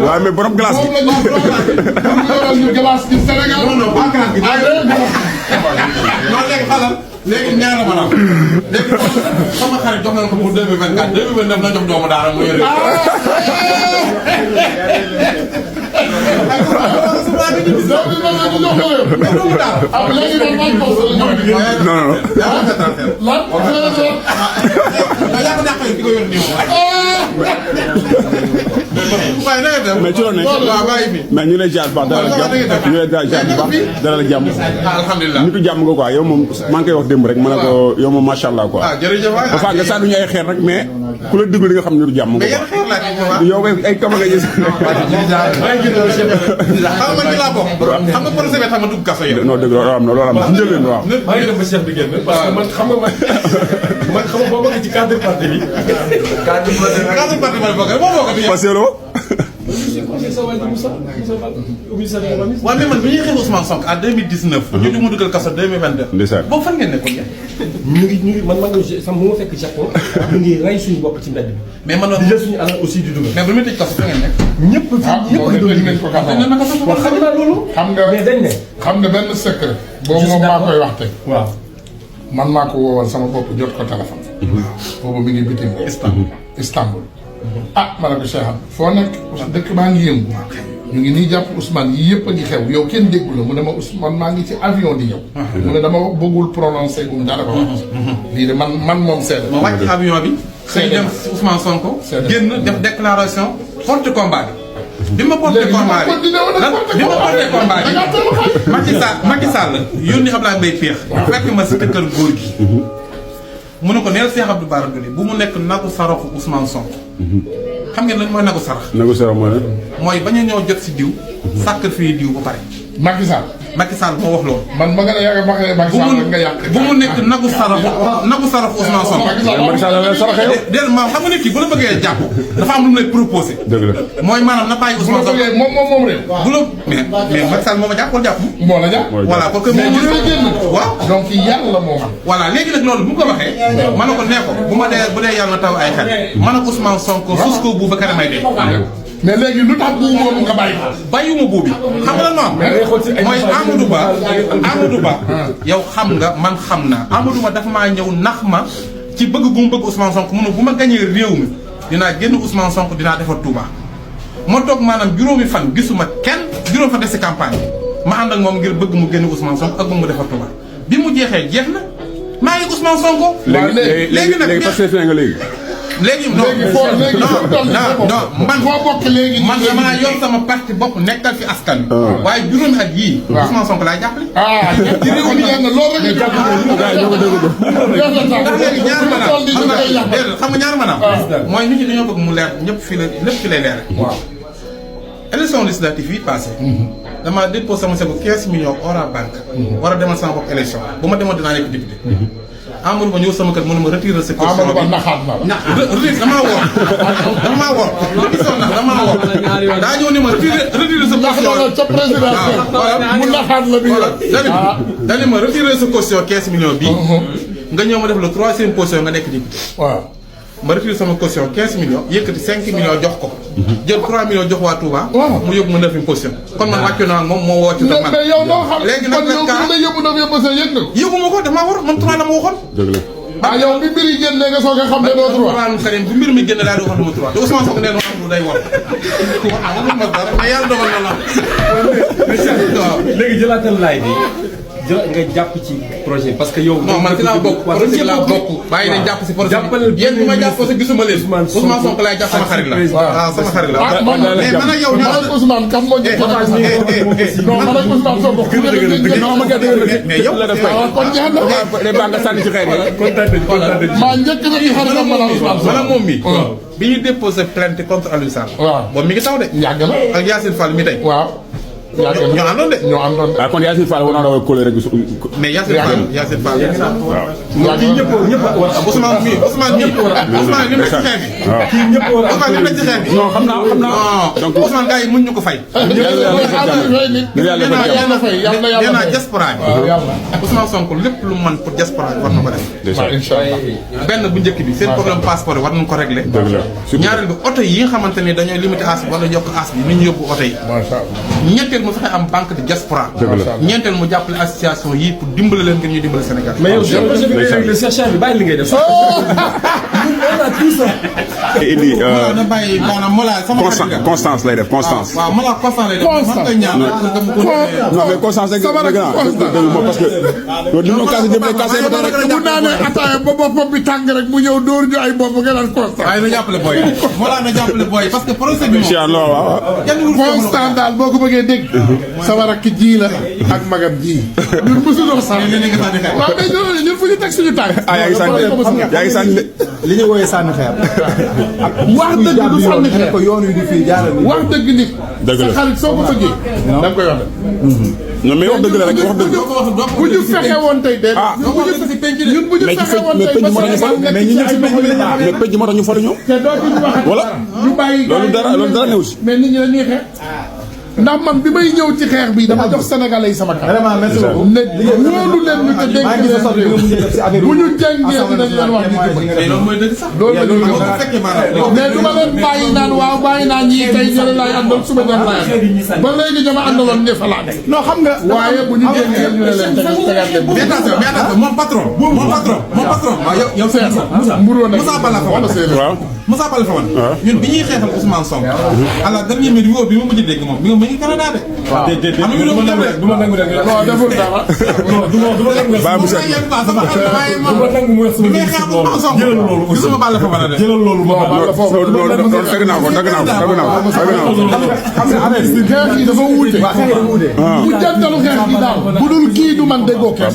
waaw mais borom glace bi. léegi ñaara ma naan léegi sama xarit jox nañ ko pour 2024 2029 na jox doomu daara mu yore. mais ci loolu mais ñu lay jaar baax dara la jàmm ñu lay jaar baax dara la jàmm. alhamdulilah nitu jàmm nga quoi yow moom maa ngi koy wax démb rek ma ne ko yow moom macha allah quoi. jërëjëf waay dafa nga saa du ñu ay xeer rek mais ku la déglu di nga xam ne nitu jàmm nga quoi. yow ay kama nga gis. xam nga ci laa bokk. xam nga projet bi tax ma dugg kaso yow. non dëgg loolu am na loolu am na njëlbeen waaw. maa ngi dem ba Cheikh bi génn parce que man xam nga man xam nga boo bëgg ci cadre parti bi. cadre parti ma bokk rek moo bokk bi. parce que loo. waaw mais man bi ñuy xeex Ousmane Sonko en 2019. ñu di mu dugal kaso 2022. ndeysaan boobu fan ngeen nekkoon ñu ngi man nga sama bu ma fekk Japon ñu ngi rey suñu bopp ci mbedd bi. mais man di jël suñu alal aussi di dugal. mais bu ñu tëj kaso fa ngeen nekk. ñëpp fi ñëpp a doon liggéey. waaw xam naa loolu. xam nga mais dañ ne. xam nga benn secret. boobu moom maa koy wax tey. waaw. man maa ko woowal sama bopp jot ko téléphone. boobu mi ngi bitim Istanbul. ah ma ne ko Cheikh foo nekk dëkk baa ngi yëngu. ñu ngi nii jàpp Ousmane yii yëpp a ngi xew yow kenn déggu la mu ne ma Ousmane maa ngi ci avion di ñëw. mu ne dama bëggul prononcé gum dara ko wax. lii de man moom seede. ma wàcc avion bi. seede dem si Ousmane Sonko. seede génn def déclaration porte combat bi. bi ma porté combat bi Macky Sall yónni Abdoulaye Mbaye Péex. fekk ma si kër góor gi. mu ne ko neel Cheikh Abdou Bara Dolly bu mu nekk nagu saraxu Ousmane Sonko. xam ngeen lan mooy nagu sarax. nagu sarax mooy lan. mooy bañ a ñëw jot si diw. sàkkal fii diw ba pare. Macky Sall. Macky Sall moo wax loolu. man ma nga ne yaa ngi Macky Sall rek nga yàq. bu mu nekk nagu saraxu Ousmane Sonko. Macky Sall la saraxe yow. déedéet maam xam nga nit ki bu la bëggee jàpp dafa am lu mu lay proposé. dëgg la mooy maanaam na bàyyi Ousmane Sonko. moom rek. bu la mais Macky Sall moo ma jàpp wala jàpp mu. moo la jàpp. voilà parce que mais gis nga génn. waaw donc yàlla moo xam. voilà léegi nag loolu bu ko waxee. ma ne ko nee ko bu ma dee bu dee yàlla na taw ay xel. ma ne ko Ousmane Sonko sus ko bu ba kanam may dee. mais léegi lu tax bu boobu nga bàyyi ko. bàyyiwuma boobu xam nga lan moo am. mooy Amadou Ba. yow xam nga man xam naa Amadou Ba dafa maa ñëw nax ma ci bëgg gu mu bëgg Ousmane Sonko mu ne bu ma gañee réew mi dinaa génn Ousmane Sonko dinaa defar Touba. ma toog maanaam juróomi fan gisuma kenn juróomi fan des si campagne bi ma ànd ak moom ngir bëgg mu génn Ousmane Sonko ak moom mu defar Touba bi mu jeexee jeex na maa ngi Ousmane Sonko. léegi nag parce que fi nga léegi. léegi non man foo bokk léegi. man damaa yor sama parti bopp nekkal fi askan wi. waaye juróomi at yii. Ousmane Sonko laay jàppale. ci réew mi loolu rek ndax léegi ñaar xam nga ñaar maanaam. mooy nit ñi dañoo bëgg mu leer ñëpp fi la lépp fi lay leer. waaw. élection législative yi passé. damaa déposé sama seko 15 millions hors banque. war a demal sama bopp élection bu ma demoon dinaa nekk député. Amadou Ba ñëw sama kër mënuma retirer sa caution bi. Amadou Ba naxaat na. damaa wor. damaa wor. damaa wor. daa ñëw ni ma retirer sa caution. ca président mu naxaat la bi. dañu ma retirer sa caution 15 millions bii. nga ñëw ma def la 3e position nga nekk député. waaw. ma retiré sama caution 15 millions yëkkati 5 millions jox ko. jël 3 millions jox waa Touba. mu yóbbu ma 9e position. kon man wàccu naa moom moo woo ci man. mais yow doo xam léegi nag yow bu la yóbbu 9e position yëg nga ko. yóbbu ma ko damaa war man 3 la ma waxoon. dëgg la. yow bi mbir yi génnee nga soog a xam ne doo 3. Karim bu mbir mi génne daal di waxoon ma 3 te Ousmane Sonko nee na wax lu day war. waaw ma dara mais yàlla dogal na la. waaw léegi jëlaatal laay bi. nga jàpp ci projet parce que yow. non man ci laa bokk projet bi laa bokk. bàyyi nañ jàpp si projet bi yéen bu ma jàpp parce que gisuma leen. Ousmane Sonko laay jàpp sama xarit la. waaw sama xarit la. man ak yow man ak Ousmane kam moo njëkk a non man ak Ousmane Sonko. non ma gën a mais yow la def kon jeex na. day baax nga sànni ci xeer yi. maa njëkk na ci xaritam man ak Ousmane Sonko. moom mi bi ñu déposé plainte contre Aliou Sall. waaw boobu mi ngi taw de. yàgg na ak Yacine Fall mi tey. waaw. ñoo àndoon de. ñoo àndoon de. ah kon Yacine Fall war naa rawal kóolóore rek. mais Yacine Fall. waaw kii ñëpp war a. Ousmane mii Ousmane mii Ousmane li mu nekk ci xeex bi. kii ñëpp war a. Ousmane li mu nekk ci xeex bi. non xam naa. donc Ousmane gars yi mën ñu ko fay. yàlla diaspora bi. Ousmane Sonko lépp lu man pour diaspora bi war na ko def. Inch'Allah. benn bu njëkk bi seen problème passeport yi war nañu ko régler. ñaareel bi oto yi nga xamante ni dañooy limité as bi wala yokk as bi ni ñu yóbbu oto yi. ñeenteel mu fexe am banque de diaspora. ñeenteel mu jàppale association yi pour dimbale leen ngir ñuy dimbale Sénégal. mais yow projet bi ngay réglé Cheikh bi bàyyi li ngay def. on a tout ça. indi Mollah na bàyyi maanaam Mollah sama xarit la. Constance lay def Constance. waaw Mollah Constance lay def. man koy ñaan non mais Constance rek parce que loolu ñu kaase jëm kaase ba rek bu naanee ataaya ba boppam bi tàng rek mu ñëw dóor ñu ay bopp nga naan constant. waaye na jàppale booy yi. Mollah na jàppale booy yi parce que projet bi moom. constant daal boo ko bëggee dégg. sama rakk ji la ak magam ji. ñun mosuloo sànni. waaw mais ñun fu ñu teg suñu tànk. ah yaa ngi sànni de. li ñu wooyee sànni xeer. wax dëgg du sànni xeer. ko yoon wi di fii jaaral wax dëgg nit. dëgg la sa xarit soo ko bëggee. da nga koy wax non mais wax dëgg la rek wax dëgg. bu ñu fexe woon tey de. ñun bu ñu fexe woon tey ba mais ñi ñëpp si penc bi mais penc moo tax ñu faru ñëw. te dootuñu waxati. voilà ñu bàyyi loolu dara newu si. mais nit ñi dañuy xeex. ndax man bi may ñëw ci xeex bi dama jox sénégalais yi sama kàddu. vraiment merci beaucoup. ne wóolu leen ñu te dénk leen bu ñu jàngee dinañ leen wax ñu jubal. mais loolu mooy dëgg sax. loolu la ñu bu fekkee maanaam. mais du ma leen bàyyi naan waaw bàyyi naa ñii tey ñële laay àndal suba ñoom laay àndal ba léegi ñoo ma àndaloon ñëpp laa nekk. non xam nga. waaye bu ñu jàngee ñu ne leen tegaat leen. mais attention mon patron. waaw yow Moussa. Moussa Bala fa waaw. Moussa Bala fa ñun bi ñuy xeexal Ousmane Sonko. à la dernière minute bi ma mujj dégg moom mi ngi Canada de. waaw du ma nangu rek. non deful dara. du ma nangu rek. baa mu set jëlal loolu aussi gisuma Balla Fofana de. jëlal loolu ma loolu dagg naa ko xam nga xeex yi dafa wuute. bu jantalu xeex bi daal bu dul kii du man déggoo kenn.